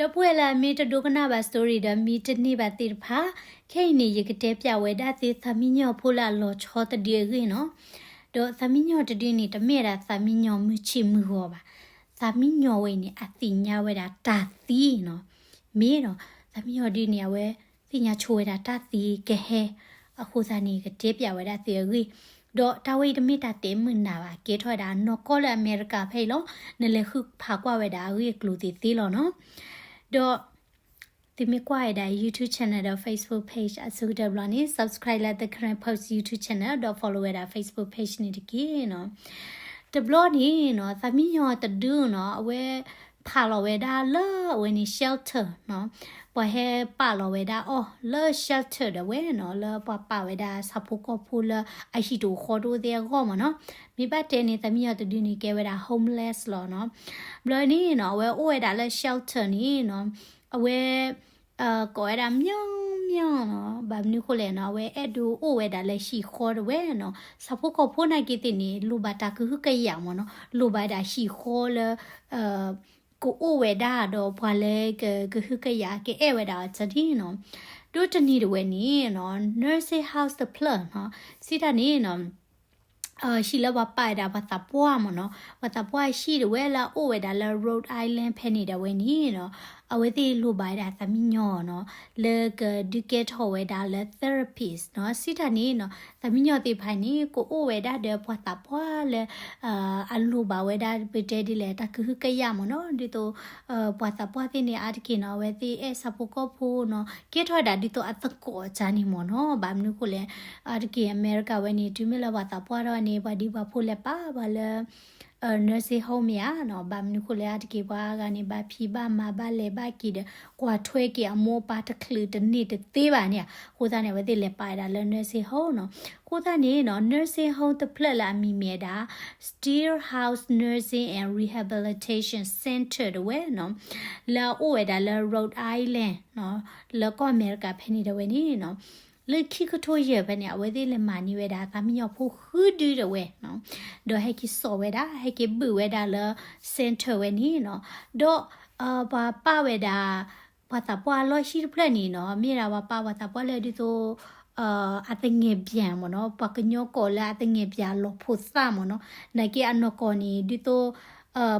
ဒီပုၢ်ဝဲၢ်လၢအမ့ၢ်တဒိကနၣ်ဘၣ် story ဒီးမ့ၢ်တန့ၢ်ဘၣ်သ့ၣ်တဖၣ်, ခဲအံၤန့ၣ် ယကတဲပၠးဝဲဒၣ်သုသးမံညီၤဖိလၢအလီၤဆီတဒုအဂ့ၢ်နီၤ. ဒီးသးမံညီၤတဒုန့ၣ် တမ့ၢ်ဒၣ်သးမံညီၤမုၢ်ဆံးမုၢ်ဂီၤဘၣ်. သးမံညီၤဝဲအံၤန့ၣ် အသ့ၣ်ညါဝဲဒၣ်တၢ်သံနီၤ. မ့ၢ်ဒီး သးမံညီၤဒုန့ၣ် အဝဲသ့ၣ်ညါဆိဝဲဒၣ်တၢ်သံကဟဲ, အဃိသတးန့ၣ် ကတဲပၠးဝဲဒၣ်သုအဂ့ၢ်, ဒီးတၢ်ဝဲအံၤတမ့ၢ်တၢ်တဲမုာ်နၤဘၣ်, ကဲထီၣ်ဝဲဒၣ်နီၢ်ကီၢ်လၢအမဲရကၤဖဲအံၤလီၤ. နလဲၤဃုဖးကွၢ်ဝဲဒၣ်အဂ့ၢ်အကျိၤသ့ၣ်သ့လီၤနီၤ. ဒီး သုမ့ၢ်ကွၢ်ဝဲဒၣ် YouTube channel ဒီး Facebook page အဆိကတၢၢ်တဘျီန့ၣ် subscribe လၢ The Karen Post YouTube channel ဒီး follow ဝဲဒၣ် Facebook page န့ၣ်တက့ၢ်နီၤ. တဘျီန့ၣ်နီၤ သးမံညီၤတဒုနီၤ အဝဲဖးလီၤဝဲဒၣ်လၢအဝဲန့ၣ် shelter နီၤ, ပှၤဟဲပာ်လီၤဝဲဒၣ်အီၤလၢ shelter ဒၣ်ဝဲနီၤ, လၢပှၤပာ်ဝဲဒၣ်ဆၣ်ဖိကီၢ်ဖိလၢအဟံၣ်တအိၣ်ဃီတအိၣ်သ့ၣ်အဂီၢ်မ့ၢ်နီၤ. မ့ၢ်ဘၣ်တဲန့ၣ် သးမံညီၤတဒုန့ၣ် ကဲဝဲဒၣ် homeless လီၤနီၤ. ဘျီန့ၣ်နီၤ အဝဲအိၣ်ဝဲဒၣ်လၢ shelter န့ၣ်နီၤ, အဝဲ ကိးဝဲဒၣ် မၠီမၠီနီၤ, ဘၣ်မနုၤဃိလဲၣ်နီၤ, အဝဲအဲၣ်ဒိးအိၣ်ဝဲဒၣ်လၢဟံၣ်ဃီတဝဲနီၤ. ဆၣ်ဖိကီၢ်ဖိနာ်က့သ့ၣ်န့ၣ် လိၣ်ဘၣ်တၢ်ကဟုကယာ်မ့ၢ်နီၤ, လိၣ်ဘၣ်ဒၣ်ဟံၣ်ဃီလၢ ကအိၣ်ဝဲဒၣ်ဒီးပှၤလၢကကဟုကယာ်ကအဲၣ်ဝဲဒၣ်အီၤန့ၣ်နီၤ. ဒီးတနံၤတဝဲန့ၣ်နီၤ nursing house တဖျၢၣ်နီၤ, စံးတၢ်န့ၣ်နီၤ ဟံၣ်လၢပှၤပာ်ဝဲဒၣ်ပှၤသးပှၢ်မ့ၢ်နီၤ, ပှၤသးပှၢ်ဟံၣ်တဝဲလၢအအိၣ်ဝဲဒၣ်လၢ Rhode Island ဖဲန့ၣ်ဒၣ်ဝဲန့ၣ်နီၤ, အဝဲသ့ၣ်လိၣ်ဘၣ်ဝဲဒၣ်သးမံညီၤနီၤ, လၢကဒုးကဲထီၣ်ဝဲဒၣ်လၢ therapist နီၤ. စံးတၢ်န့ၣ်နီၤ သးမံညီၤသ့ၣ်တဖၣ်န့ၣ် ကအိၣ်ဝဲဒၣ်ဒီးပှၤသးပှၢ်လၢ အလိၣ်ဘၣ်ဝဲဒၣ်ပတဲဒ်လဲၣ် တၢ်ကဟုကယာ်မ့ၢ်နီၤ, ဒ်သိး ပှၤသးပှၢ်သ့ၣ်န့ၣ် အါတက့ၢ်နီၤ အဝဲသ့ၣ်အဲၣ်ဆၣ်ဖိကီၢ်ဖိနီၤ, ကဲထီၣ်ဝဲဒၣ်ဒ်သိးအသကိးအီၤန့ၣ်မ့ၢ်နီၤ. ဘၣ်မနုၤဃိလဲၣ်, အါတက့ၢ်အမဲရကၤဝဲန့ၣ် တုၤမ့ၢ်လၢပှၤသးပှၢ်ထီၣ်န့ၣ် ပှၤဒံပှၤဖိလဲၤပာ်ပှၤလၢ nursing home မ့ၢ်ဧါနီၤ. ဘၣ်မနုၤဃိလဲၣ် အါတက့ၢ်ပှၤအါဂၤန့ၣ် ဘၣ်ဖံးဘၣ်မၤဘၣ်လဲၤဘၣ်က့ၤဒီး ကွၢ်ထွဲက့ၤအမိၢ်အပၢ်တချုးတန့ၢ်တသ့ဘၣ်န့ၣ်, အဃိသတးန့ၣ် အဝဲသ့ၣ်လဲၤပာ်ဝဲဒၣ်လၢ nursing home နီၤ. အဃိသတးန့ၣ်နီၤ nursing home တဖျၢၣ်လၢအမံၤမ့ၢ်ဝဲဒၣ် Stillhouse Nursing and Rehabilitation Center တဝဲနီၤ, လၢအအိၣ်ဝဲဒၣ်လၢ Rhode Island နီၤ, လၢကီၢ်အမဲရကၤဖဲန့ၣ်ဒၣ်ဝဲန့ၣ်နီၤ, လၢခံကထိယဲၢ်ဖဲန့ၣ် အဝဲသ့ၣ်လဲၤမၤန့ၢ်ဝဲဒၣ်သးမံညီၤဖိဃုဒုတဝဲနီၤ, ဒီးဟဲက့ၤစိာ်ဝဲဒၣ် ဟဲက့ၤဘုးဝဲဒၣ်လၢ center ဝဲန့ၣ်နီၤ, ဒီး ပှၤပာ်ဝဲဒၣ် ပှၤသးပှၢ်အလီၢ်ဟံၣ်တဖျၢၣ်န့ၣ်နီၤ, မ့ၢ်ဒၣ်ပှၤပာ်ပှၤသးပှၢ်လၢဒ်သိး အသငယ်ပြန်မ့ၢ်နီၤ, ပှၤကညီကိးလၢအသငယ်ပြန်လီၤဖိသၣ်မ့ၢ်နီၤ, နာ်က့အနီၢ်ကီၢ်န့ၣ် ဒ်သိး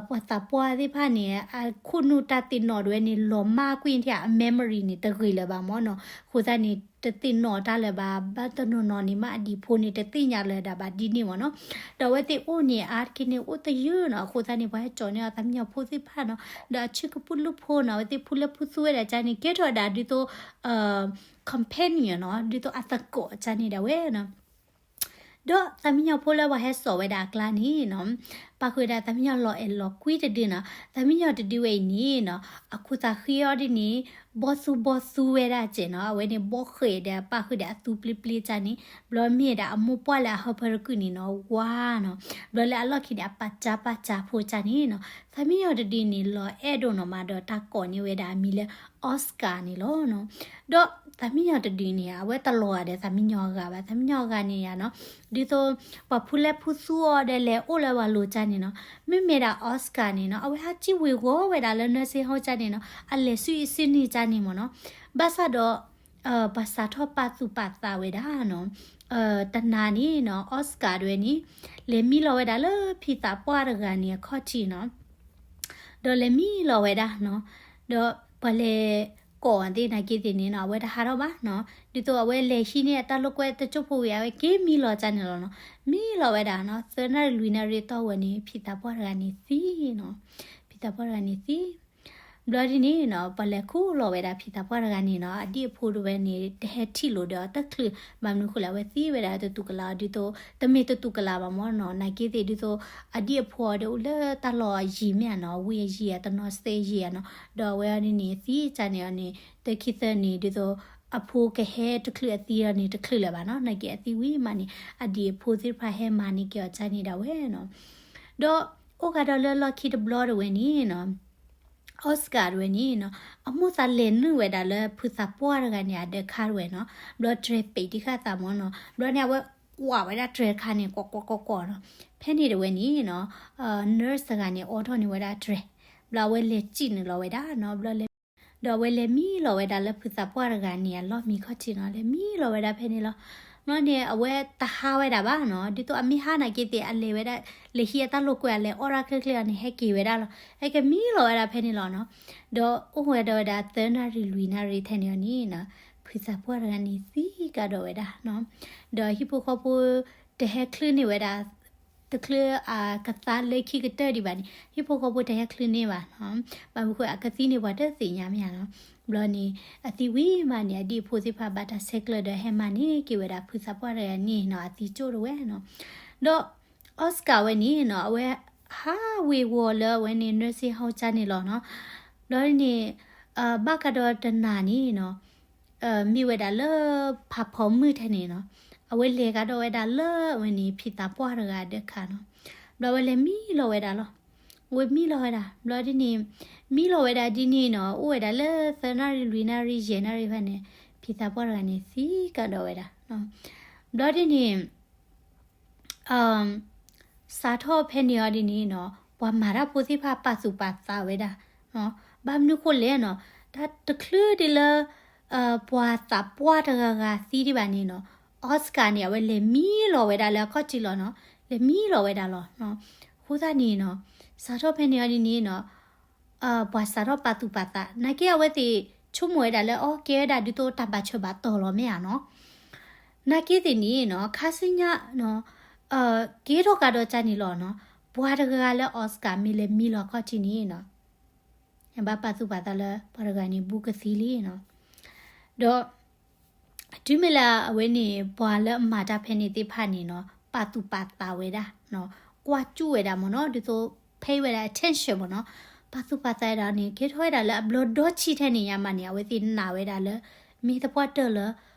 ပှၤသးပှၢ်သ့ၣ်တဖၣ်န့ၣ် အခိၣ်နူာ်တၢ်သ့ၣ်နီၣ်တဝဲန့ၣ် လီၤမၢ်ကွံာ်ထဲအ memory န့ၣ် တဂ့ၤလၢၤဘၣ်မ့ၢ်နီၤ, အဃိသတးန့ၣ် တသ့ၣ်နီၣ်တၢ်လၢၤဘၣ်, ဘၣ်တနီၤနီၤန့ၣ် မ့ၢ်အဒံၣ်ဖိန့ၣ် တသ့ၣ်ညါလၢၤဒၣ်ဘၣ်ဒ်န့ၣ်မ့ၢ်နီၤ, ဒီးအဝဲသ့ၣ်အိၣ်န့ၣ် အါတက့ၢ်န့ၣ် အိၣ်တယုၢ်နီၤ, အဃိသတးန့ၣ် ပှၤဟဲစိာ်န့ၢ်အီၤသးမံညီၤဖိသ့ၣ်တဖၣ်နီၤ, ဒီးအဆံးကပုာ်လုးဖိနီၤ, အဝဲသ့ၣ်ဖူလၢဖူသူဝဲဒၣ်န့ၣ် ကဲထီၣ်ဝဲဒၣ်ဒ်သိး companion နီၤ, ဒ်သိးအသကိးန့ၣ်ဒၣ်ဝဲနီၤ. ဒီးသးမံညီၤဖိလၢပှၤဟဲစိာ်ဝဲဒၣ်အကျါန့ၣ်နီၤ, ပာ်ဃုာ်ဝဲဒၣ်သးမံညီၤလီၤအဲၣ်လီၤကွံတဒုနီၤ, သးမံညီၤတဒုဝဲအံၤန့ၣ်နီၤ, အခိၣ်သးဃံအီၤဒ်န့ၣ် ဘီသူဘီသူဝဲဒၣ်စဲးနီၤ, အဝဲန့ၣ်ဘီဃဲးဒီး ပာ်ဃုာ်ဒီးအသူပျ့ပျ့န့ၣ်, ဘျီမ့ၢ်ဒၣ်အမိၢ်ပှၢ်လၢအဟၢဖၢတကုာ်န့ၣ်နီၤ, ဝါနီၤ, ဘျီလၢအလီၢ်ခံန့ၣ် အပာ်စၢ်ပာ်စၢ်ဖိန့ၣ်နီၤ, သးမံညီၤတဒုန့ၣ် လီၤအဲၣ်ဒိၣ်နီၤမး ဒီးတၢ်ကိးန့ၢ်ဝဲဒၣ်အမံၤလၢ Oscar န့ၣ်လီၤ. ဒီးသးမံညီၤတဒုန့ၣ် အဝဲတလီၤဂာ်ဒီးသးမံညီၤအဂၤဘၣ်, သးမံညီၤအဂၤန့ၣ်ယါနီၤ, ဒ်သိး ပှၤဖူလၢဖူသူအီၤဒီးလဲၤအိၣ်လၢပှၤလိၤန့ၣ်နီၤ, မ့မ့ၢ်ဒၣ် Oscar န့ၣ်နီၤ, အဝဲဟးစံၣ်ဝ့ၤဝီၤဝဲဒၣ်လၢ nursing home န့ၣ်နီၤ, အလဲၤဆူအံၤဆူန့ၣ်န့ၣ်မ့ၢ်နီၤ, ဘၣ်ဆၣ်ဒီး ပှၤစးထီၣ်ပာ်သူၣ်ပာ်သးဝဲဒၣ်နီၤ, တနၤန့ၣ်နီၤ Oscar တဝဲန့ၣ် လဲၤမံလီၤဝဲဒၣ်လၢဖံသးပှၢ်တဂၤန့ၣ်အခီၣ်ထံးနီၤ, ဒီးလဲၤမံလီၤဝဲဒၣ်နီၤ, ဒီးပှၤလဲၤကိးအီၤသ့ၣ်နာ်က့သ့ၣ်န့ၣ်နီၤ, အဝဲတဟးထီၣ်ဘၣ်နီၤ, ဒ်သိးအဝဲလဲၤဟံးန့ၢ်အတၢ်လိာ်ကွဲတစိၢ်ဖိဝံၤ အဝဲက့ၤမံလီၤန့ၣ်လီၤနီၤ, မံလီၤဝဲဒၣ်နီၤ, သၢနၣ်ရံၣ်လွံၢ်နၣ်ရံၣ်တီၢ်ဝဲန့ၣ် ဖံသးပှၢ်တဂၤန့ၣ်သံနီၤ, ဖံသးပှၢ်တဂၤန့ၣ်သံ ဘျီဒ်န့ၣ်နီၤ, ပှၤလဲၤခူၣ်လီၤဝဲဒၣ်ဖံသးပှၢ်တဂၤန့ၣ်နီၤ, အဒံၣ်အဖိတဝဲန့ၣ် တဟဲထံၣ်လိာ်ဒီးတချုး, ဘၣ်မနုၤဃိလဲၣ် အဝဲသံဝဲဒၣ်တတူၢ်ကလာ်အီၤဒ်သိး, တမ့ၢ်တတူၢ်ကလာ်ဘၣ်မ့ၢ်နီၤ, နာ်က့သ့ၣ်ဒ်သိး အဒံၣ်အဖိအီၤဒီးအိၣ်လၢတၢ်လီၢ်ယံာ်မ့ၢ်ဧါနီၤ, ဝံၤအယံာ်ဧါ တနီၤသၢယံာ်ဧါနီၤ, ဒီးအဝဲအီၤဒ်န့ၣ် သံန့ၣ်အီၤန့ၣ် တခံသၢန့ၣ် ဒ်သိး အဖိကဟဲတချုးအသံအီၤန့ၣ် တချုးလၢၤဘၣ်နီၤ, နာ်က့အသံဝံၤမးန့ၣ် အဒံၣ်အဖိသ့ၣ်တဖၣ်ဟဲမၤန့ၢ်က့ၤအီၤန့ၣ်ဒၣ်ဝဲနီၤ, ဒီးအိၣ်ဃာ်ဒီးလၢလီၢ်ခံတဘျီတဝဲန့ၣ်နီၤ Oscar တဝဲန့ၣ်နီၤ, အမိၢ်သးလဲၤနုာ်ဝဲဒၣ်လၢဖုသးပှၢ်တဂၤန့ၣ် အဒၢးခါတဝဲနီၤ, ဘျီတြဲၤပံးတံၢ်ဃာ်သးမ့ၢ်နီၤ, ဘျီန့ၣ် အဝဲကွၢ်ဝဲဒၣ်တြဲၤတခါန့ၣ် ကွီၢ်ကွီၢ်ကွီၢ်ကွီၢ်နီၤ, ဖဲန့ၣ်တဝဲန့ၣ်နီၤ, nurse တဂၤန့ၣ် အိးထီၣ်န့ၢ်ဝဲဒၣ်တြဲၤ, ဘျီအဝဲလဲၤစံၣ်နုာ်လီၤဝဲဒၣ်နီၤ, ဘျီလဲၤ ဒီးအဝဲလဲၤမံလီၤဝဲဒၣ်လၢဖုသးပှၢ်တဂၤန့ၣ် အလီၢ်မံခီၣ်ထံးနီၤ, လဲၤမံလီၤဝဲဒၣ်ဖဲန့ၣ်လီၤ. ဘျီန့ၣ် အဝဲတဟးဝဲဒၣ်ဘၣ်နီၤ, ဒ်သိးအမ့ၢ်ဟးနာ်က့သ့ၣ် အလဲၤဝဲဒၣ် လဲၤဟံးအတၢ်လိာ်ကွဲ အလဲၤအီၣ်ရၣ်ချ့ချ့အီၤန့ၣ် ဟဲက့ၤဝဲဒၣ်လီၤ, ဟဲက့ၤမံလီၤဝဲဒၣ်ဖဲန့ၣ်လီၤနီၤ. ဒီးအိၣ်ဝဲဒၣ်ဝဲဒၣ်သၢနၣ်ရံၣ်လွံၢ်နၣ်ရံၣ်ထဲန့ၣ်အီၤန့ၣ်နီၤ, ဖုသးပှၢ်တဂၤန့ၣ်သံကဒီးဝဲဒၣ်နီၤ. ဒီးဟံၣ်ဖိဃီဖိတဟဲချုးန့ၢ်ဝဲဒၣ် တချုးအကသါလၢခံကတၢၢ်ဒံးဘၣ်န့ၣ် ဟံၣ်ဖိဃီဖိတဟဲချုးန့ၢ်ဘၣ်နီၤ. ဘၣ်မနုၤဃိအကသံန့ၣ်ပှၤတသ့ၣ်ညါမ့ၢ်ဧါနီၤ. ဘျီန့ၣ် အသံဝံၤမးန့ၣ် အဒံၣ်အဖိသ့ၣ်တဖၣ်ဘၣ်တၢ်ဆဲးကျၢဒီးဟဲမၤန့ၢ်က့ၤဝဲဒၣ်ဖုသးပှၢ်တဂၤန့ၣ်နီၤ, အသံကၠိၣ်တဝဲနီၤ. ဒီး Oscar ဝဲန့ၣ်နီၤ အဝဲဟးဝ့ၤဝီၤလၢအဝဲန့ၣ် nursing home ကၢ်န့ၣ်လီၤနီၤ. ဘျီန့ၣ် ဘၣ်ကဒီးတနၤန့ၣ်နီၤ မ့ၢ်ဝဲဒၣ်လၢဖးဖီမုၢ်ထဲန့ၣ်နီၤ, အဝဲလဲၤကဒီးဝဲဒၣ်လၢအဝဲန့ၣ် ဖံသးပှၢ်တဂၤဒီးခါနီၤ. ဘျီဝဲလဲၤမံလီၤဝဲဒၣ်လီၤ. ဝဲမံလီၤဝဲဒၣ် ဘျီဒ်န့ၣ် မံလီၤဝဲဒၣ်ဒ်န့ၣ်နီၤ, အိၣ်ဝဲဒၣ်လၢသၢနၣ်ရံၣ်လွံၢ်နၣ်ရံၣ်ယဲၢ်နၣ်ရံၣ်ဖဲန့ၣ် ဖံသးပှၢ်တဂၤန့ၣ်သံကဒီးဝဲဒၣ်. ဘျီဒ်န့ၣ် စးထီၣ်ဖဲန့ၣ်အီၤဒ်န့ၣ်နီၤ, ပှၤမၤတၢ်ဖိသ့ၣ်တဖၣ်ပာ်သူၣ်ပာ်သးဝဲဒၣ်. ဘၣ်မနုၤဃိလဲၣ်နီၤ, တၢ်တချုးဒ်လၢ ပှၤသးပှၢ်တဂၤဂၤသံဒံးဘၣ်န့ၣ်နီၤ, Oscar န့ၣ် အဝဲလဲၤမံလီၤဝဲဒၣ်လၢအခီၣ်ထံးလီၤနီၤ, လဲၤမံလီၤဝဲဒၣ်လီၤ. အဃိသတးန့ၣ်နီၤ, စးထီၣ်ဖဲန့ၣ်အီၤဒ်န့ၣ်နီၤ ပှၤစးထီၣ်ပာ်သူၣ်ပာ်သး နာ်က့အဝဲသ့ၣ်ဆိကမိၣ်ဝဲဒၣ်လၢ အီ ကဲဝဲဒၣ်ဒ်သိးတၢ်ဘၣ်ဆၢဘၣ်တီၢ်လီၤမ့ၢ်ဧါနီၤ. နာ်က့သ့ၣ်န့ၣ်နီၤ ခါဆူညါနီၤ ကဲထီၣ်ကဒီးကၢ်န့ၣ်လီၤနီၤ, ပှၤတဂၤဂၤလၢ Oscar မ့ၢ်လဲၤမံလီၤအခီၣ်ထံးန့ၣ်နီၤ ဘၣ်ပာ်သူၣ်ပာ်သးလၢပှၤတဂၤန့ၣ် ဘူးကသံလံနီၤ. ဒီး တုၤမ့ၢ်လၢအဝဲန့ၣ် ပှၤလၢအမၤတၢ်ဖဲန့ၣ်သ့ၣ်တဖၣ်န့ၣ်နီၤ ပာ်သူၣ်ပာ်သးဝဲဒၣ်နီၤ, ကွၢ်ကၠူၣ်ဝဲဒၣ်မ့ၢ်နီၤ, ဒ်သိး pay ဝဲဒၣ် attention မ့ၢ်နီၤ, ပာ်သူၣ်ပာ်သးဝဲဒၣ်န့ၣ် ကဲထီၣ်ဝဲဒၣ်လၢအဘျီဒီဆံထဲန့ၣ်ညါမးန့ၣ် အဝဲသ့ၣ်နာ်ဝဲဒၣ်လၢ မ့ၢ်သပှၢ်တၢၢ်လၢ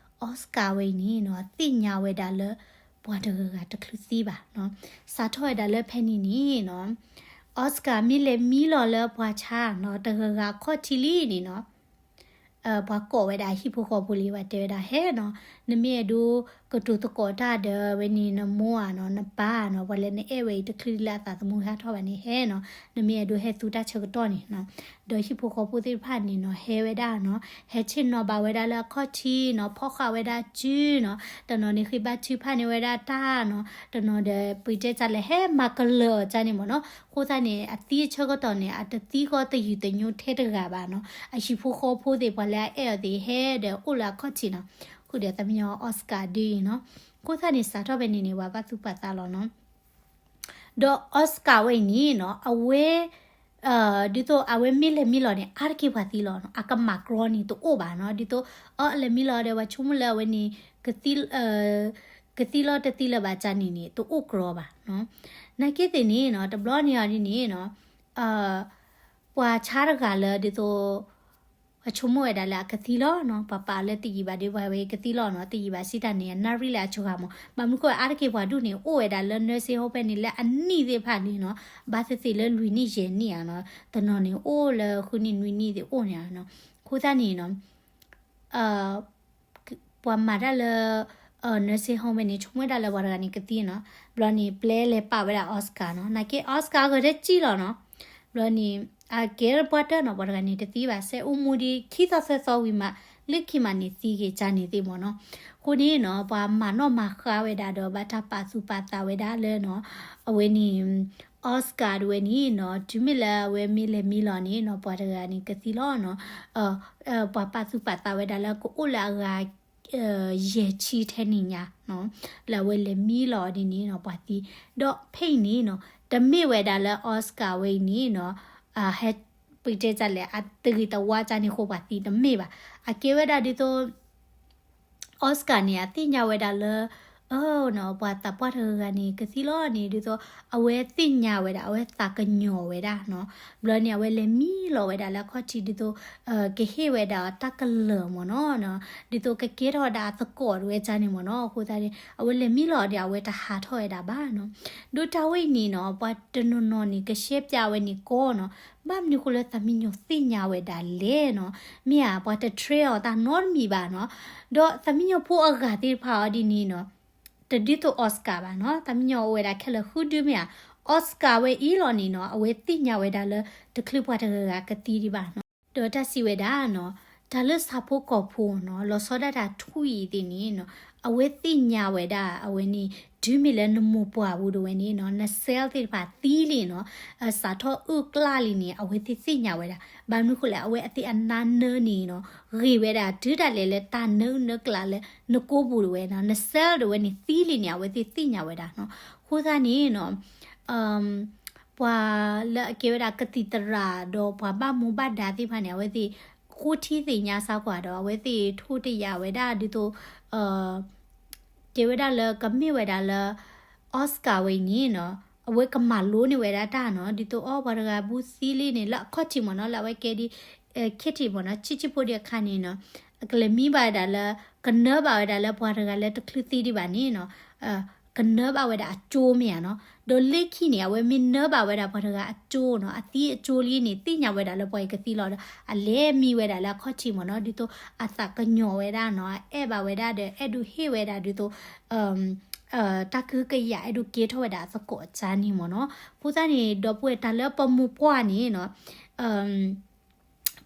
Oscar ဝဲအံၤန့ၣ်နီၤ သ့ၣ်ညါဝဲဒၣ်လၢ ပှၤတဂၤဂၤတချုးသံဘၣ်နီၤ. စးထီၣ်ဝဲဒၣ်လၢဖဲန့ၣ်န့ၣ်နီၤ Oscar မ့ၢ်လဲၤမံလီၤလၢပှၤဆါနီၤ တဂၤဂၤအခီၣ်ထံးလံန့ၣ်နီၤ ပှၤကိးဝဲဒၣ်ဟံၣ်ဖိဃီဖိလံ ပှၤတဲဝဲဒၣ် ဟဲနီၤ, နမ့ၢ်အဲၣ်ဒိးကတိၤသကိးတၢ်ဒီးဝဲန့ၣ် နမိၢ်ဧါနီၤ နပၢ်ဧါနီၤ ပှၤလၢနအဲၣ်ဝဲအံၤတချုးလၢအသးသမူဟးထီၣ်ဘၣ်န့ၣ် ဟဲနီၤ, နမ့ၢ်အဲၣ်ဒိးဟဲသူတၢ်ဆၢကတီၢ်န့ၣ်နီၤ. ဒီးဟံၣ်ဖိဃီဖိသ့ၣ်တဖၣ်န့ၣ်နီၤ ဟဲဝဲဒၣ်နီၤ, ဟဲဆ့ၣ်နီၤဘၣ်ဝဲဒၣ်လၢအခီၣ်ထံးနီၤ, ဖီၣ်ဃာ်ဝဲဒၣ်စုနီၤ, တနီၤန့ၣ်ဃ့ဘါထုကဖၣ်န့ၢ်ဝဲဒၣ်တၢ်နီၤ, တနီၤဒီး ပတဲတၢ်လဲၣ် ဟဲမၤကလၢာ်အီၤကၢ်န့ၣ်မ့ၢ်နီၤ. အဃိသတးန့ၣ် အသံအဆၢကတီၢ်န့ၣ် အတသံဃီတယုၢ်တညိထဲတဂၤဘၣ်နီၤ. အဟံၣ်ဖိဃီဖိသ့ၣ် ပှၤလၢအအဲၣ်အီၤသ့ၣ် ဟဲဒီးအိၣ်လၢအခီၣ်ထံးနီၤ, ဃုာ်ဒီးသးမံညီၤ Oscar ဒ်အံၤနီၤ. အဃိသတးန့ၣ် စးထီၣ်ဖဲန့ၣ်န့ၣ် ပှၤပာ်သူၣ်ပာ်သးလီၤနီၤ. ဒီး Oscar ဝဲအံၤန့ၣ်နီၤ အဝဲ ဒ်သိးအဝဲမ့ၢ်လဲၤမံလီၤန့ၣ် အါတက့ၢ်ပှၤသံလီၤနီၤ, အကမၣ်ကြီန့ၣ်တအိၣ်ဘၣ်နီၤ. ဒ်သိး အလဲၤမံလီၤဒီး ပှၤဆိကမိၣ်လၢအဝဲန့ၣ် ကသံလီၤတသံလၢၤဘၣ်ကၢ်န့ၣ်န့ၣ် တအိၣ်ကြီဘၣ်နီၤ. နာ်က့သ့ၣ်န့ၣ်နီၤ တဘျီန့ၣ်အီၤဒ်န့ၣ်နီၤ ပှၤဆါတဂၤလၢဒ်သိး ပှၤဆိကမိၣ်ဝဲဒၣ်လၢအကသံလီၤနီၤ, ပှၤပာ်အီၤလၢတယံာ်ဘၣ်ဒီး ပှၤဝဲကသံလီၤနီၤ, တယံာ်ဘၣ်စံးတၢ်န့ၣ် အနၣ်ရံၣ်လၢအစှၤမး, ဘၣ်မနုၤဃိအါတက့ၢ်ပှၤဒူၣ်န့ၣ် အိၣ်ဝဲဒၣ်လၢ nursing home ဖဲန့ၣ်လၢအနံၣ်သ့ၣ်တဖၣ်န့ၣ်နီၤ, ဘၣ်သ့ၣ်သ့ၣ်လၢလွံၢ်နံၣ်ယဲၢ်နံၣ်ဧါနီၤ, တနီၤန့ၣ်အိၣ်လၢဃုနံၣ်နွံနံၣ်သ့ၣ်အိၣ်န့ၣ်, အဃိသတးန့ၣ်နီၤ ပှၤမၤတၢ်လၢ nursing home ဖဲန့ၣ် ဆိကမိၣ်ဝဲဒၣ်လၢပှၤတဂၤန့ၣ်ကသံနီၤ, ဘျီန့ၣ် ပျဲလဲၤပာ်ဝဲဒၣ် Oscar နီၤ, နာ်က့ Oscar ဂဲၤတစံၣ်လီၤနီၤ, ဘျီန့ၣ် အကဲပှၤတၢၢ်နီၤ ပှၤတဂၤန့ၣ်တသံဘၣ် စဲးအိၣ်မူဒံးခံသီသၢသီဝံၤမး လၢခံမးန့ၣ်သံက့ၤကၢ်န့ၣ်သ့ၣ်မ့ၢ်နီၤ, အဃိန့ၣ်နီၤ ပှၤမၤနီၣ်မၤဃါဝဲဒၣ်ဒီးဘၣ်တၢ်ပာ်သူၣ်ပာ်သးဝဲဒၣ်လၢနီၤ, အဝဲန့ၣ် Oscar တဝဲန့ၣ်နီၤ တုၤမ့ၢ်လၢအဝဲမ့ၢ်လဲၤမံလီၤန့ၣ်နီၤ ပှၤတဂၤန့ၣ်ကသံလီၤနီၤ, ပှၤပာ်သူၣ်ပာ်သးဝဲဒၣ်လၢကအိၣ်လၢအဂၤ ယဲၢ်ဆံထဲန့ၣ်ညါနီၤ, လၢအဝဲလဲၤမံလီၤဒ်န့ၣ်နီၤ ပှၤသံ, ဒီးဖဲအံၤန့ၣ်နီၤ တမ့ၢ်ဝဲဒၣ်လၢ Oscar ဝဲအံၤန့ၣ်နီၤ, ဟဲပတဲတၢ်လဲၣ် အတဂ့ၤတဝါကၢ်န့ၣ်အဃိပှၤသံတမ့ၢ်ဘၣ်, အကဲဝဲဒၣ်ဒ်သိး Oscar န့ၣ် အသ့ၣ်ညါဝဲဒၣ်လၢ ပှၤသးပှၢ်တဂၤဂၤန့ၣ် ကသံလီၤန့ၣ် ဒ်သိး အဝဲသ့ၣ်ညါဝဲဒၣ် အဝဲသးကညီၤဝဲဒၣ်နီၤ, ဘျီန့ၣ် အဝဲလဲၤမံလီၤဝဲဒၣ်လၢအခီၣ်ထံးဒ်သိး ကဟ့ၣ်ဝဲဒၣ်တၢ်ကလၢာ်မ့ၢ်နီၤ, ဒ်သိးကကဲထီၣ်ဝဲဒၣ်အသကိးတဝဲကၢ်န့ၣ်မ့ၢ်နီၤ, အဃိသတးန့ၣ် အဝဲလဲၤမံလီၤဒီး အဝဲတဟးထီၣ်ဝဲဒၣ်ဘၣ်နီၤ, ဒီးတၢ်ဝဲအံၤန့ၣ်နီၤ ပှၤတနီၤနီၤန့ၣ် ကရှဲပၠးဝဲန့ၣ်ကီနီၤ, ဘၣ်မနုၤဃိလၢသးမံညီၤသ့ၣ်ညါဝဲဒၣ်လဲၣ်နီၤ, မ့ၢ်ဧါ ပှၤတ train အီၤတၢ်နီတမံၤဘၣ်နီၤ, ဒီးသးမံညီၤဖိအဂၤသ့ၣ်တဖၣ်အီၤဒ်န့ၣ်နီၤ, တဒ်သိး Oscar ဘၣ်နီၤ, သးမံညီၤအိၣ်ဝဲဒၣ်ခဲလၢာ်ဃုဒုမ့ၢ်ဧါ, Oscar ဝဲအံၤလီၤန့ၣ်နီၤ အဝဲသ့ၣ်ညါဝဲဒၣ်လၢ တချုးပှၤတဂၤဂၤကသံဒံးဘၣ်နီၤ ဒီးတၢ်စံးဝဲဒၣ်နီၤ, တၢ်လၢဆၣ်ဖိကီၢ်ဖိနီၤ လီၤဆီဒၣ်တၢ်ထွံၣ်အံၤသ့ၣ်န့ၣ်နီၤ အဝဲသ့ၣ်ညါဝဲဒၣ် အဝဲန့ၣ် တုၤမ့ၢ်လၢနမိၢ်ပှၢ်ပူၤဒၣ်ဝဲန့ၣ်နီၤ န cell သ့ၣ်တဖၣ်သံလံနီၤ, စးထီၣ်အုၣ်ကျၢ်လံန့ၣ် အဝဲသ့ၣ်သ့ၣ်ညါဝဲဒၣ်. ဘၣ်မနုၤဃိလဲၣ် အဝဲအသ့ၣ်အနါနၢန့ၣ်နီၤ ဂ့ၤဝဲဒၣ် တုၤဒၣ်လဲာ်လၢတၢ်နၢအုၣ်နၢကျၢ်လၢ နကိပူၤဒၣ်ဝဲနီၤ န cell ဒၣ်ဝဲန့ၣ်သံလံန့ၣ် အဝဲသ့ၣ်သ့ၣ်ညါဝဲဒၣ်နီၤ. အဃိသတးန့ၣ်နီၤ ပှၤလၢအကဲဝဲဒၣ်ကသံၣ်သရၣ် ဒီးပှၤဘၣ်မူဘၣ်ဒါသ့ၣ်တဖၣ်န့ၣ် အဝဲသ့ၣ်ဃိထံသ့ၣ်ညါစၢ်ကွၢ်ဒီး အဝဲသ့ၣ်ထိၣ်တယာ်ဝဲဒၣ်ဒ်သိး တဲဝဲဒၣ်လၢကမ့ၢ်ဝဲဒၣ်လၢ Oscar ဝဲအံၤန့ၣ်နီၤ အဝဲကမၤလိန့ၢ်ဝဲဒၣ်တၢ်နီၤ ဒ်သိးအီၤပှၤတဂၤဘူးသံလံန့ၣ် လၢအခီၣ်ထံးမ့ၢ်နီၤ လၢအဝဲကဲဒ် ခ့ထံးမ့ၢ်နီၤ ဆံးဆံးဖိဒံးအခါန့ၣ်နီၤ အကလဲၤမံဘၣ်ဝဲဒၣ်လၢ ကနၢဘၣ်ဝဲဒၣ်လၢပှၤတဂၤလၢတချုးသံဒံးဘၣ်န့ၣ်နီၤ ကနၢဘၣ်ဝဲဒၣ်အကၠိမ့ၢ်ဧါနီၤ. ဒီးလၢခံန့ၣ် အဝဲမ့ၢ်နၢဘၣ်ဝဲဒၣ်ပှၤတဂၤအကၠိနီၤ အသံအကၠိလံန့ၣ် သ့ၣ်ညါဝဲဒၣ်လၢပှၤအံၤကသံလီၤဒီး အလဲၤမံဝဲဒၣ်လၢအခီၣ်ထံးမ့ၢ်နီၤ ဒ်သိးအသးကညီၤဝဲဒၣ်နီၤ အအဲၣ်ဘၣ်ဝဲဒၣ်ဒီး အဲၣ်ဒိးဟ့ၣ်ဝဲဒၣ်ဒ်သိး တၢ်ကဟုကယာ် အဲၣ်ဒိးကဲထီၣ်ဝဲဒၣ်အသကိးအကၠါန့ၣ်မ့ၢ်နီၤ. အဃိသတးန့ၣ် ဒီပုၢ်ဝဲၢ်တၢ်လၢပမိၢ်ပှၢ်န့ၣ်နီၤ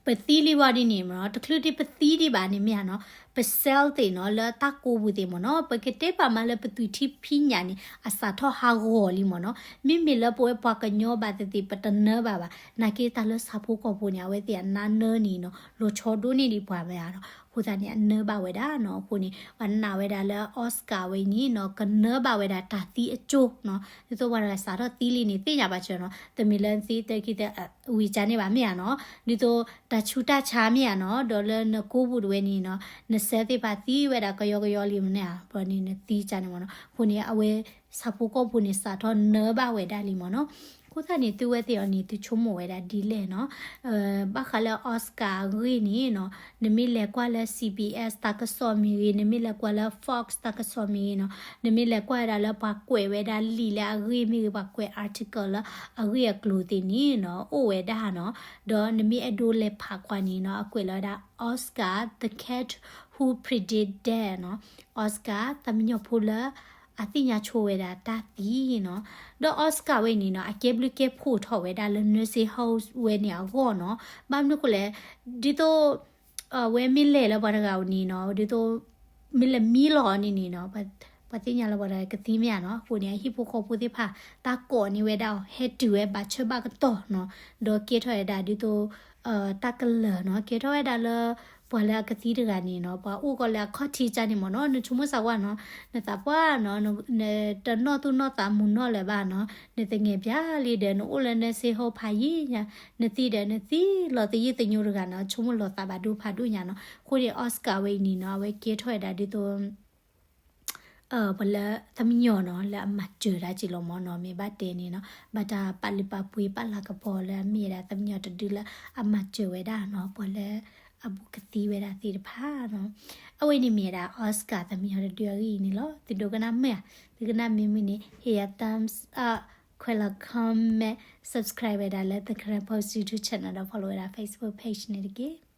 ပသံလံဘၣ်ဒ်န့ၣ်မ့ၢ်နီၤ တချုးဒံးပသံဒံးဘၣ်န့ၣ်မ့ၢ်ဧါနီၤ ပ cell သ့ၣ်နီၤ လၢတၢ်ကိပူၤသ့ၣ်မ့ၢ်နီၤ ပကတဲပာ်မးလၢပသွံၣ်ထံဖံးညၣ်န့ၣ် အစးထီၣ်ဟးဂီၤလံမ့ၢ်နီၤ. မ့မ့ၢ်လၢပဝဲပှၤကညီဘၣ်သ့ၣ်သ့ၣ် ပတနၢဘၣ်ဘၣ် နာ်က့တၢ်လၢဆၣ်ဖိကီၢ်ဖိန့ၣ် အဝဲသ့ၣ်အနါနၢန့ၣ်နီၤ လီၤဆီဒိၣ်န့ၢ်ဒံးပှၤမ့ၢ်ဧါနီၤ. အဃိသတးန့ၣ် အနၢဘၣ်ဝဲဒၣ်နီၤ အဃိန့ၣ် ပှၤနာ်ဝဲဒၣ်လၢ Oscar ဝဲအံၤန့ၣ်နီၤ ကနၢဘၣ်ဝဲဒၣ်တၢ်သံအကၠိနီၤ ဒ်သိးပှၤတဂၤစးထီၣ်သံလံန့ၣ် သ့ၣ်ညါဘၣ်စၢၤနီၤ တမ့ၢ်လၢနသံတခံသ ဝံၤကန့ၢ်ဘၣ်မ့ၢ်ဧါနီၤ ဒ်သိးတၢ်ဆူးတၢ်ဆါမ့ၢ်ဧါနီၤ ဒီးလၢနကိပူၤဒၣ်ဝဲန့ၣ်နီၤ န cell သ့ၣ်တဖၣ်သံဝဲဒၣ်ကယီကယီလံမ့ၢ်ဧါ ဘၣ်န့ၣ်နသံကန့ၣ်မ့ၢ်နီၤ အဃိန့ၣ် အဝဲဆၣ်ဖိကီၢ်ဖိန့ၣ် စးထီၣ်နၢဘၣ်ဝဲဒၣ်လံမ့ၢ်နီၤ. အဃိသတးန့ၣ် သုဝဲသ့ၣ်အီၤန့ၣ် သုဆိကမိၣ်ဝဲဒၣ်ဒ်လဲၣ်နီၤ ဘၣ်ဃးလၢ Oscar အဂ့ၢ်န့ၣ်နီၤ နမ့ၢ်လဲၤကွၢ်လၢ C B S တၢ်ကစီၣ်မ့ၢ်ဂ့ၤ နမ့ၢ်လဲၤကွၢ်လၢ Fox တၢ်ကစီၣ်မ့ၢ်ဂ့ၤနီၤ နမ့ၢ်လဲၤကွၢ်ဝဲဒၣ်လၢပှၤကွဲးဝဲဒၣ်လံာ်လၢအဂ့ၢ်မ့ၢ်ဂ့ၤ ပှၤကွဲး article လၢအဂ့ၢ်အကျိၤသ့ၣ်န့ၣ်နီၤ အိၣ်ဝဲဒၣ်နီၤ ဒီးနမ့ၢ်အဲၣ်ဒိးလဲၤဖးကွၢ်န့ၣ်နီၤ အကွဲးလီၤဝဲဒၣ် Oscar the Cat Who Predicted Death နီၤ Oscar သးမံညီၤဖိလၢ အသ့ၣ်ညါဆိဝဲဒၣ်တၢ်သံနီၤ ဒီး Oscar ဝဲန့ၣ်နီၤ အကဲဘျုးကဲဖှိၣ်ထီၣ်ဝဲဒၣ်လၢ nursing home ဝဲန့ၣ်အဂီၢ်နီၤ ဘၣ်မနုၤဃိလဲၣ် ဒ်သိး အဝဲမ့ၢ်လဲၤလၢပှၤတဂၤအအိၣ်န့ၣ်နီၤ ဒ်သိး မ့ၢ်လဲၤမံလီၤန့ၣ်န့ၣ်နီၤ ပှၤသ့ၣ်ညါလၢပှၤတဂၤကသံမ့ၢ်ဧါနီၤ အဃိန့ၣ် အဟံၣ်ဖိဃီဖိသ့ၣ်တဖၣ် တၢ်ကိးန့ၢ်ဝဲဒၣ်အီၤ ဟဲတုၤဝဲဘၣ်ဆၢဘၣ်ကတီၢ်နီၤ ဒီးကဲထီၣ်ဝဲဒၣ်ဒ်သိး တၢ်ကလၢၤနီၤ ကဲထီၣ်ဝဲဒၣ်လၢ ပှၤလၢအကသံတဂၤန့ၣ်နီၤ ပှၤအိၣ်ကီးလၢအခီၣ်ထံးကန့ၣ်မ့ၢ်နီၤ နဆိကမိၣ်စၢ်ကွၢ်နီၤ နသးပှၢ်နီၤ နတနီၣ်သူၣ်နီၣ်သးမုာ်နီၣ်လၢၤဘၣ်နီၤ နသငဲးပၠးလံဒီး နအိၣ်လၢ nursing home ဖးယံာ်ညါ နသံဒီးနသံလီၤသယုၢ်သညိတဂၤနီၤ ဆိကမိၣ်လီၤသးဘၣ်ဒိဖးဒိၣ်ညါနီၤ အဃိန့ၣ် Oscar ဝဲအံၤန့ၣ်နီၤ အဝဲကဲထီၣ်ဝဲဒၣ်ဒ်သိး ပှၤလၢသးမံညီၤနီၤ လၢအမၤစၢၤတၢ်က့ၤလီၤမ့ၢ်နီၤ မ့ၢ်ဘၣ်တဲန့ၣ်နီၤ ဘၣ်တၢ်ပာ်လုၢ်ပာ်ပှ့ၤပာ်လၤကပီၤလၢအမ့ၢ်ဝဲဒၣ်သးမံညီၤတဒုလၢအမၤစၢၤဝဲဒၣ်နီၤ ပှၤလၢအဘူးကသံဝဲဒၣ်သ့ၣ်တဖၣ်နီၤ အဝဲန့ၣ်မ့ၢ်ဝဲဒၣ် Oscar သးမံညီၤတဒုအဂ့ၢ်အံၤန့ၣ်လီၤ သုဒိကနၣ်မုာ်ဧါ သုကနၣ်မုာ်မုာ်န့ၣ် ဟ့ၣ်ယၤ thumbs up ခွဲးလီၤ comment subscribe ဝဲဒၣ်လၢ The Karen Post YouTube channel ဒီး follow ဝဲဒၣ် Facebook page န့ၣ်တက့ၢ်.